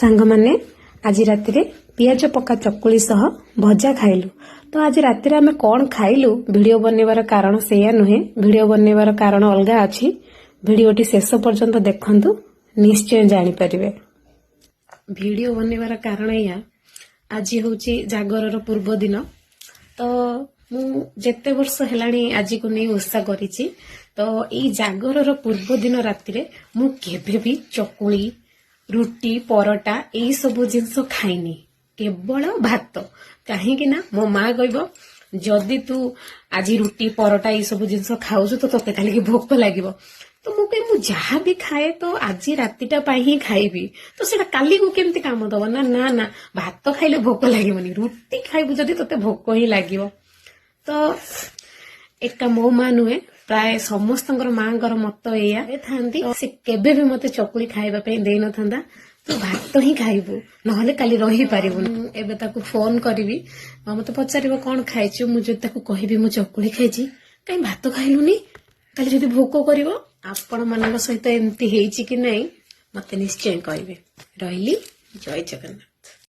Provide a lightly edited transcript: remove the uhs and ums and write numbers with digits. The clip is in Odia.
ସାଙ୍ଗମାନେ, ଆଜି ରାତିରେ ପିଆଜ ପକା ଚକୁଳି ସହ ଭଜା ଖାଇଲୁ। ତ ଆଜି ରାତିରେ ଆମେ କ'ଣ ଖାଇଲୁ, ଭିଡ଼ିଓ ବନେଇବାର କାରଣ ସେଇଆ ନୁହେଁ। ଭିଡ଼ିଓ ବନେଇବାର କାରଣ ଅଲଗା ଅଛି। ଭିଡ଼ିଓଟି ଶେଷ ପର୍ଯ୍ୟନ୍ତ ଦେଖନ୍ତୁ, ନିଶ୍ଚୟ ଜାଣିପାରିବେ। ଭିଡ଼ିଓ ବନେଇବାର କାରଣ ଏଇଆ, ଆଜି ହେଉଛି ଜାଗରର ପୂର୍ବ ଦିନ। ତ ମୁଁ ଯେତେ ବର୍ଷ ହେଲାଣି ଆଜିକୁ ନେଇ ଓଷା କରିଛି, ତ ଏଇ ଜାଗରର ପୂର୍ବ ଦିନ ରାତିରେ ମୁଁ କେବେ ବି ଚକୁଳି, ରୁଟି, ପରଟା ଏଇ ସବୁ ଜିନିଷ ଖାଇନି, କେବଳ ଭାତ। କାହିଁକି ନା ମୋ ମା କହିବ, ଯଦି ତୁ ଆଜି ରୁଟି, ପରଟା ଏଇ ସବୁ ଜିନିଷ ଖାଉଛୁ, ତ ତୋତେ କାଲିକି ଭୋକ ଲାଗିବ। ତ ମୁଁ କହେ, ମୁଁ ଯାହା ବି ଖାଏ ତ ଆଜି ରାତିଟା ପାଇଁ ହିଁ ଖାଇବି, ତ ସେଇଟା କାଲିକୁ କେମିତି କାମ ଦବ? ନା ନା ନା, ଭାତ ଖାଇଲେ ଭୋକ ଲାଗିବନି, ରୁଟି ଖାଇବୁ ଯଦି ତୋତେ ଭୋକ ହିଁ ଲାଗିବ। ତ ଏକା ମୋ ମା ନୁହେଁ, ପ୍ରାୟ ସମସ୍ତଙ୍କର ମାଙ୍କର ମତ ଏଇଆ ଥାନ୍ତି। ସେ କେବେ ବି ମତେ ଚକୁଳି ଖାଇବା ପାଇଁ ଦେଇନଥାନ୍ତା, ତୁ ଭାତ ହିଁ ଖାଇବୁ, ନହେଲେ କାଲି ରହିପାରିବୁନି। ମୁଁ ଏବେ ତାକୁ ଫୋନ କରିବି। ମତେ ପଚାରିବ, କଣ ଖାଇଛୁ? ମୁଁ ଯଦି ତାକୁ କହିବି ମୁଁ ଚକୁଳି ଖାଇଛି, କାହିଁ ଭାତ ଖାଇଲୁନି, କାଲି ଯଦି ଭୋକ କରିବ? ଆପଣ ମାନଙ୍କ ସହିତ ଏମିତି ହେଇଛି କି ନାହିଁ, ମତେ ନିଶ୍ଚୟ କହିବେ। ରହିଲି, ଜୟ ଜଗନ୍ନାଥ।